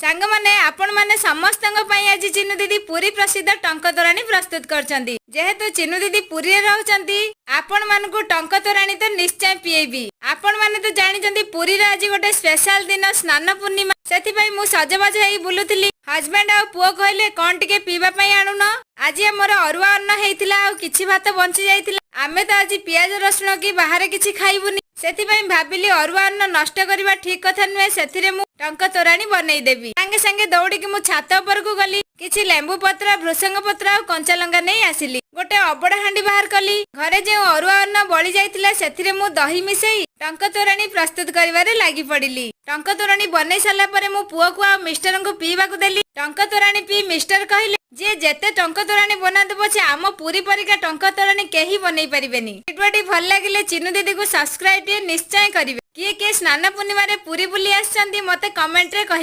ସାଙ୍ଗମାନେ, ଆପଣମାନେ ସମସ୍ତଙ୍କ ପାଇଁ ଆଜି ଚିନୁ ଦିଦି ପୁରୀ ପ୍ରସିଦ୍ଧ ଟଙ୍କ ତୋରାଣୀ ପ୍ରସ୍ତୁତ କରିଛନ୍ତି। ଯେହେତୁ ଚିନୁ ଦିଦି ପୁରୀରେ ରହୁଛନ୍ତି, ଆପଣମାନଙ୍କୁ ଟଙ୍କ ତୋରାଣୀ ତ ନିଶ୍ଚୟ ପିଏଇବି। ଆପଣମାନେ ତ ଜାଣିଛନ୍ତି, ପୁରୀର ଆଜି ଗୋଟେ ସ୍ପେଶାଲ ଦିନ, ସ୍ନାନ ପୂର୍ଣ୍ଣିମା। ସେଥିପାଇଁ ମୁଁ ସଜବାଜ ହେଇ ବୁଲୁଥିଲି। ହଜବେଣ୍ଡ ଆଉ ପୁଅ କହିଲେ, "କଣ ଟିକେ ପିଇବା ପାଇଁ ଆଣୁନ?" ଆଜି ଆମର ଅରୁଆ ଅନ୍ନ ହେଇଥିଲା ଆଉ କିଛି ଭାତ ବଞ୍ଚି ଯାଇଥିଲା। ଆମେ ତ ଆଜି ପିଆଜ ରସୁଣ କି ବାହାରେ କିଛି ଖାଇବୁନି। ସେଥିପାଇଁ ଭାବିଲି, ଅରୁଆ ଅନ୍ନ ନଷ୍ଟ କରିବା ଠିକ କଥା ନୁହେଁ। ସେଥିରେ ମୁଁ ଟଙ୍କ ତୋରାଣୀ ବନେଇଦେବି। ସାଙ୍ଗେ ସାଙ୍ଗେ ଦୌଡ଼ିକି ମୁଁ ଛାତ ଉପରକୁ ଗଲି। କିଛି ଲେମ୍ବୁ ପତ୍ର, ଭୃସଙ୍ଗ ପତ୍ର ଆଉ କଞ୍ଚା ଲଙ୍କା ନେଇ ଆସିଲି। ଗୋଟେ ଅବଡା ହାଣ୍ଡି ବାହାର କଲି। ଘରେ ଯେଉଁ ଅରୁଆ ଅନ୍ନ ବଳି ଯାଇଥିଲା, ସେଥିରେ ମୁଁ ଦହି ମିଶେଇ ଟଙ୍କ ତୋରାଣୀ ପ୍ରସ୍ତୁତ କରିବାରେ ଲାଗି ପଡିଲି। ଟଙ୍କ ତୋରାଣୀ ବନେଇ ସାରିଲା ପରେ ମୁଁ ପୁଅକୁ ଆଉ ମିଷ୍ଟରଙ୍କୁ ପିଇବାକୁ ଦେଲି। ଟଙ୍କ ତୋରାଣୀ ପିଇ ମିଷ୍ଟର କହିଲେ, "ଯିଏ ଯେତେ ଟଙ୍କ ତୋରାଣୀ ବନାନ୍ତୁ ପଛେ, ଆମ ପୁରୀ ପରିକା ଟଙ୍କ ତୋରାଣୀ କେହି ବନେଇ ପାରିବେନି।" ଭିଡିଓଟି ଭଲ ଲାଗିଲେ ଚିନୁ ଦିଦିକୁ ସବସ୍କ୍ରାଇବ ଟିକେ ନିଶ୍ଚୟ କରିବେ। କିଏ କିଏ ସ୍ନାନ ପୂର୍ଣ୍ଣିମାରେ ପୁରୀ ବୁଲି ଆସିଛନ୍ତି, ମତେ କମେଣ୍ଟରେ କହିବେ।